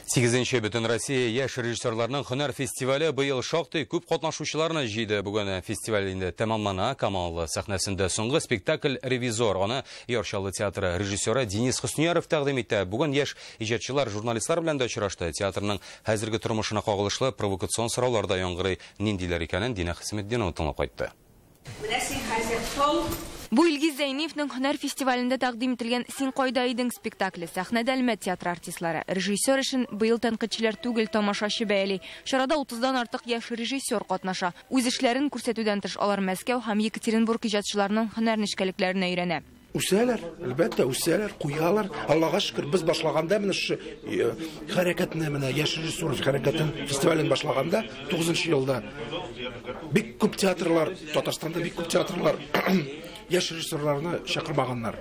8-нче Бөтенроссия яшь режиссерларның һөнәр фестивале быел шактый күп катнашучыларны җыйды. Бүген фестиваль инде тәмамлана. Камал сәхнәсендә соңгы спектакль «Ревизор». Аны Яр Чаллы театры режиссеры Денис Хөснияров тәкъдим итә. Бүген яшь иҗатчылар журналистлар белән дә очрашты. Театрның хәзерге тормышына кагылышлы провокацион сораулар да яңгырый. Ниндиләр икәнен Динә Хисметдинова тыңлап кайтты. Менә син хәзер тол. Бу Илгиз Зәйниевның һөнәр фестивалендә тәкъдим ителгән «Син кайда идең» спектакле. Сәхнәдә Әлмәт театры артистлары. Режиссер эшен быел тәнкыйтьчеләр түгел, тамашачы бәяли. Чарада 30-дан артык яшь режиссер катнаша. Үз эшләрен күрсәтүдән тыш, алар Мәскәү һәм Екатеринбург иҗатчыларының һөнәр нечкәлекләрен өйрәнә. Үсәләр, әлбәттә, үсәләр, куялар. Аллага шөкер, без башлаганда менә шушы хәрәкәтне, менә яшь режиссер хәрәкәтен, фестивален башлаганда 9 елда бик күп театрлар, Татарстанда бик күп театрлар яшь режиссерларны чакырмаганнар.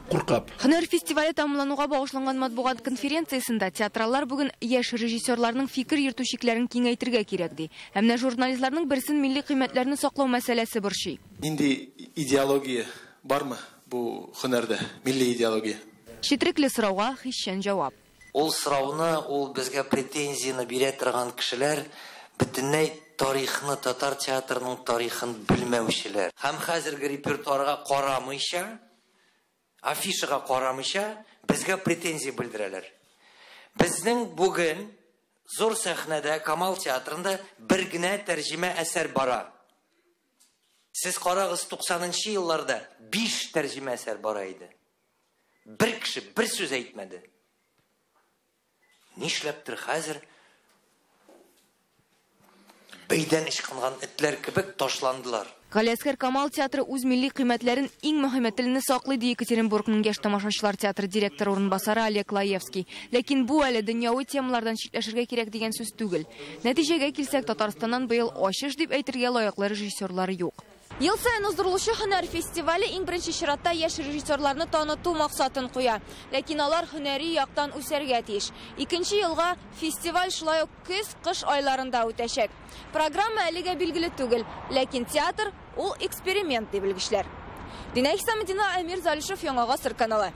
Куркып. Һөнәр фестивале тәмамлануга багышланган матбугат конференциясендә театраллар бүген яшь режиссерларның фикер йөртү чикләрен киңәйтергә кирәк ди. Ә менә журналистларның берсен милли кыйммәтләрне саклау мәсьәләсе борчый. Нинди идеология бармы бу һөнәрдә, милли идеология? Четрекле сорауга хисчән җавап. Ул сорауны, ул безгә претензияне бирә торган кешеләр бөтенләй тарихны, татар театрының тарихын белмәүчеләр. Һәм хәзерге репертуарга карамыйча, афишага карамыйча безгә претензия белдерәләр. Безнең бүген зур сәхнәдә Камал театрында бер генә тәрҗемә әсәр бара. Сез карагыз, 90 елларда 5 тәрҗемә әсәр бара иде. Бер кеше бер сүз әйтмәде. Нишләптер хәзер бәйдән ычкынган этләр кебек ташландылар. Галиәсгар Камал театры үз милли кыйммәтләрен, иң мөһиме телне саклый, ди Екатеринбургның яшь тамашачылар театры директоры урынбасары Олег Лаевский. Ләкин бу әле дөньяви темалардан читләшергә кирәк дигән сүз түгел. Нәтиҗәгә килсәк, Татарстаннан быел ачыш дип әйтергә лаеклы режиссерлар юк. Ел саен уздырылучы һөнәр фестивале иң беренче чиратта яшь режиссерларны таныту максатын куя. Ләкин алар һөнәри яктан үсәргә тиеш. Икенче елга фестиваль шулай ук көз-кыш айларында үтәчәк. Программа әлегә билгеле түгел, ләкин театр ул эксперимент, ди белгечләр. Динә Хисаметдинова, Әмир Залишев, Яңа Гасыр каналы.